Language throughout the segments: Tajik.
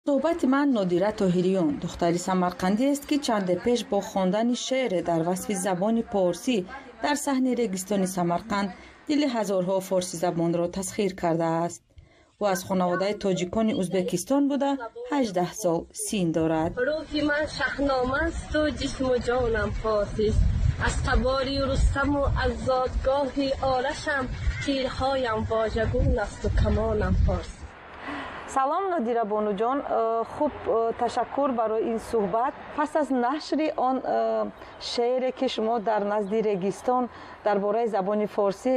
Суҳбати ман Нодира Тоҳириён, духтари самарқандиест, ки чанде пеш бо хондани шеъре дар васфи забони порсӣ дар саҳни регистони Самарқанд дили ҳазорҳо форсизабонро тасхир кардааст. Ӯ аз хонаводаи тоҷикони Ӯзбекистон буда, 18 сол син дорад. Рӯҳи ман шаҳномасту ҷисму ҷонам форсист, аз табори Рустаму аз зодгоҳи Орашам, тирҳоям вожагун асту камонам форс. Салом, Нодира бонуҷон. Хуб, ташаккур барои ин суҳбат. Пас аз нашри он шеъре, ки шумо дар назди регистон дар бораи забони форсӣ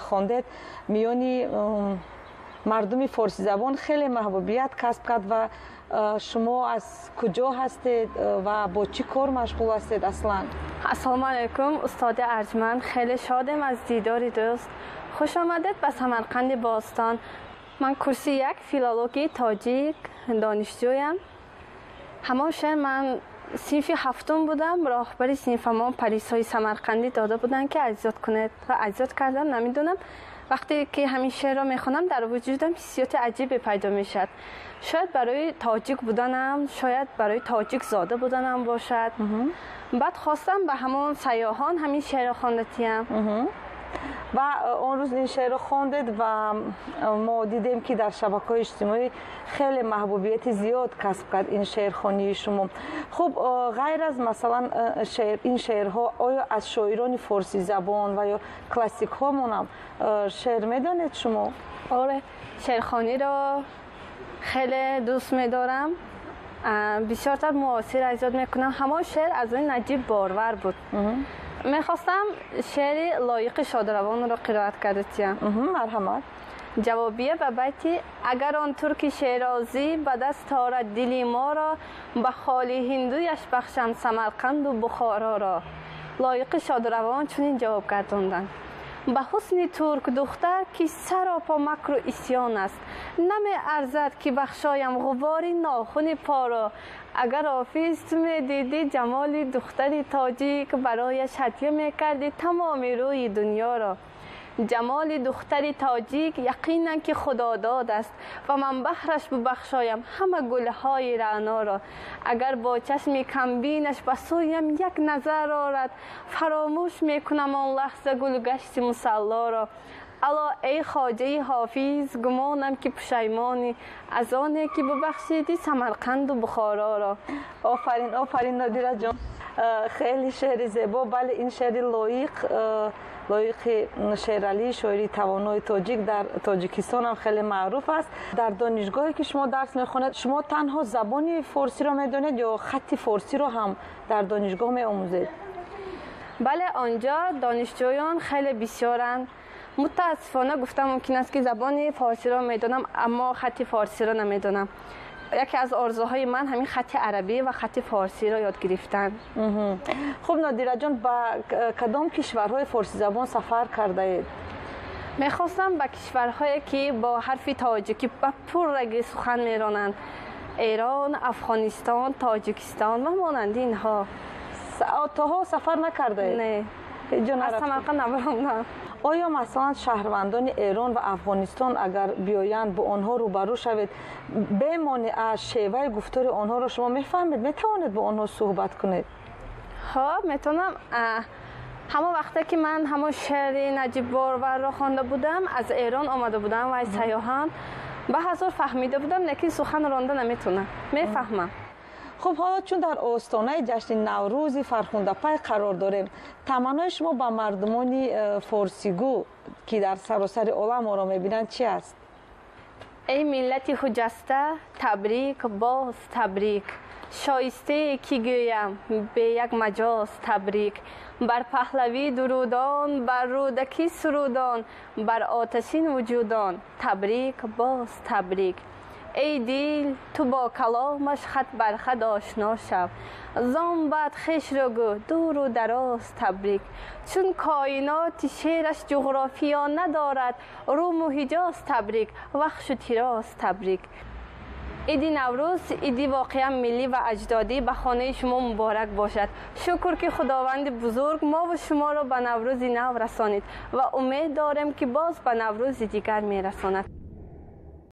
хондед, миёни мардуми форсизабон хеле маҳбубият касб кард. Ва шумо аз куҷо ҳастед ва бо чӣ кор машғул ҳастед аслан? Ассалому алайкум, устоди арҷманд. Хеле шодем аз дидори дӯст. Хуш омадед ба Самарқанди бостон. Ман курси як филологии тоҷик донишҷӯям. Ҳамон шеър, ман синфи ҳафтум будам, роҳбари синфамон парисҳои самарқандӣ дода буданд, ки азёд кунед, ва азёд кардам. Намедонам, вақте ки ҳамин шеърро мехонам, дар вуҷудам ҳиссиёти аҷибе пайдо мешавад. Шояд барои тоҷик буданам, шояд барои тоҷик зода буданам бошад. Баъд хостам ба ҳамон сайёҳон ҳамин шеърро хонда тиям. Ва он рӯз ин шеърро хондед ва мо дидем, ки дар шабакаҳои иҷтимоӣ хеле маҳбубияти зиёд касб кард ин шеърхонии шумо. Хуб, ғайр аз масалан ин шеърҳо, оё аз шоирони форсизабон ва ё классикҳомонам шеър медонед шумо? Оре, шеърхониро хеле дӯст медорам, бисёртар муосир азёд мекунам. Ҳамон шеър аз он Наҷиб Борвар буд. Мехостам шеъри Лоиқи Шодравонро қироат карда тиям. Марҳамат. Ҷавобия ба байти: «Агар он турки шерозӣ ба даст орад дили моро, ба холи ҳиндуяш бахшам Самарқанду Бухороро». Лоиқи Шодравон чунин ҷавоб гардонданд: «Ба ҳусни турк духтар, ки саропо макру исьён аст, намеарзад, ки бахшоям ғубори нохуни поро. Агар, Ҳофиз, ту медидӣ ҷамоли духтари тоҷик, барояш ҳадя мекардӣ тамоми рӯи дунёро. Ҷамоли духтари тоҷик яқинан ки худодод аст ва ман баҳраш бубахшоям ҳама гулҳои раъноро. Агар бо чашми камбинаш ба сӯям як назар орад, фаромӯш мекунам он лаҳза гулгашти мусаллоро. Ало, эй хоҷаи Ҳофиз, гумонам, ки пушаймонӣ аз оне, ки бубахшидӣ Самарқанду Бухороро». Офарин, офарин, Нодира ҷон, хеле шеъри зебо. Бале, ин шеъри Лоиқи Шералӣ, шоири тавонои тоҷик, дар Тоҷикистон ҳам хеле маъруф аст. Дар донишгоҳе, ки шумо дарс мехонед, шумо танҳо забони форсиро медонед ё хатти форсиро ҳам дар донишгоҳ меомӯзед? Бале, онҷо донишҷӯён хеле бисёранд. Мутаассифона, гуфта мумкин аст, ки забони форсиро медонам, аммо хатти форсиро намедонам. Яке аз орзуҳои ман ҳамин хатти арабӣ ва хатти форсиро ёд гирифтан. Хуб, Нодираҷон, ба кадом кишварҳои форсизабон сафар кардаед? Мехостам ба кишварҳое, ки бо ҳарфи тоҷикӣ ба пуррагӣ сухан меронанд: Эрон, Афғонистон, Тоҷикистон ва монанди инҳо. То ҳол сафар накардаед? Не, аз Самарқанд набаромдам. Оё, масалан, шаҳрвандони Эрон ва Афғонистон агар биёянд, бо онҳо рӯбарӯ шавед, бемонеа шеваи гуфтори онҳоро шумо мефаҳмед, метавонед бо онҳо суҳбат кунед? Ҳо, метавонам. Ҳамон вақте ки ман ҳамон шеъри Наҷиб Борварро хонда будам, аз Эрон омада будам ва сайёҳан, ба ҳазор фаҳмида будам, лекин сухан ронда наметавонам, мефаҳмам. Хуб, ҳоло чун дар остонаи ҷашни Наврӯзи фархундапай қарор дорем, таманнои шумо ба мардумони форсигӯ, ки дар саросари олам моро мебинанд, чи аст? Эй миллати хуҷаста, табрик, боз табрик! Шоистае ки гӯям бе як маҷоз табрик. Бар Паҳлавӣ дурудон, бар Рӯдакӣ сурудон, бар оташин вуҷудон табрик, боз табрик. Эй дил, ту бо каломаш хат бар хат ошно шав, зон баъд хешро гӯ дуру дароз табрик. Чун коиноти шеъраш ҷуғрофиё надорад, Руму Ҳиҷоз табрик, Вахшу Тироз табрик. Иди Наврӯз, иди воқеан миллӣ ва аҷдодӣ, ба хонаи шумо муборак бошад. Шукр, ки Худованди бузург мову шуморо ба Наврӯзи нав расонид ва умед дорем, ки боз ба Наврӯзи дигар мерасонад.